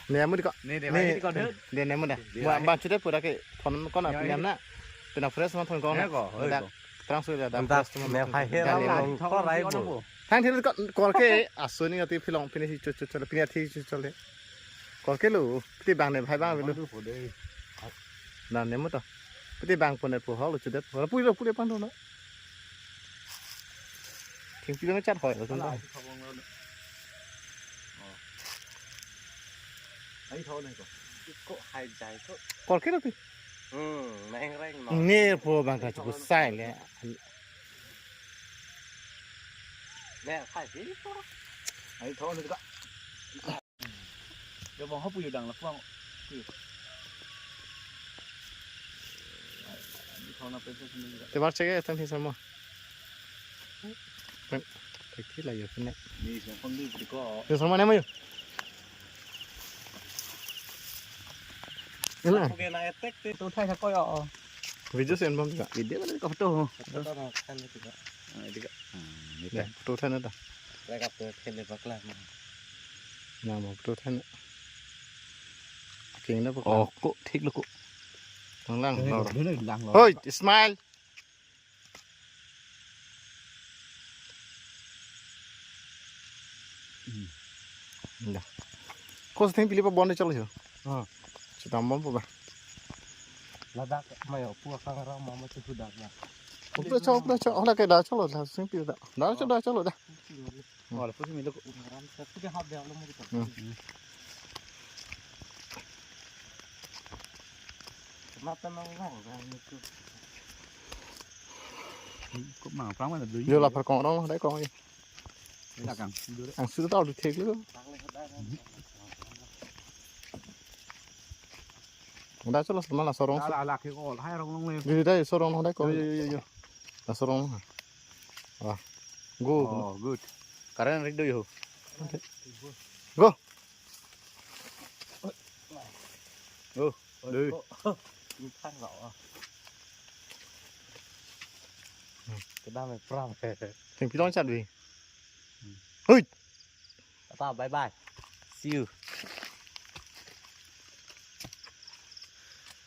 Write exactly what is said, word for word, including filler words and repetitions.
Ne amu di ko. Ne, ne, ne, ne amu da. Mo bang chude pura ke thon ko na, ne, pini ne, na. Pini forest ma thon ko na. Ne ko, oi da ko. Terang sudah da. Entah, forest ma ne thon ko. Hai he, dan ne ma. Thang thil ko, kor ke aso ni ati phelong pini si chot chot chot, pini ati chot chot le. Kor ke lo, pini bang ne, bhai bang lo. Dan ne mo to. Pini bang pon ne po hol chudet. Ora pui lo, pui le pan do na. Thengpi lo chat hoi lo. Ai thau nai ko. Ko hai jai ko. Kor ke lo pi. Hmm, neng reng no. Ne po bang ka chuku sai le. Ne hai pi ko. Ai thau nai ko. Yo bang ho pu yo dang la puang. Pu yo. Ai thau na pensa sini. Te bar chege tang hi sama. Pen, tek thi la yo pene. Ni sa kon di ko. Yo sama ne mo yo. Ina. Oke, na etek te to thai thak ko yo. Video sen bom ka. Video ko to. To to na kan ni ka. Ah, di ka. Ah, ni ta. Photo thai na ta. Lagap to thele bakla. Na mo photo thai na. King na bakla. Oh, ko thik lo ko. Lang lang. Lang lo. Hoi, smile. Hmm. Dah. Ko sing pili pa bon de chalo jo. Ha. Chutam bom pa ba. Ladak mayo pu akang rang mama chu hudak na. Upra cho, upra cho. Hola ke da chalo, da sing pili da. Da cho, da chalo da. Wala pusi milo ko. Ram sa pusi hap de alo mo ko. Hmm. Mata nang nang nang ni ko. Ko ma prang mana dui. Yo la par kong rong dai kong. Ila kang. Ang su ta du thek lo. Da chalo sama la sorong. Ala ala ke ko hai rong long le. Di dai sorong dai kong. Yo yo yo yo. La sorong. Ah. Go. Oh, good. Karen rik do yo. Go. Go. Dui. Ni thang lo. Kedam me pram. Thengpi long chat dui. Hui. Tata, bye bye. See you.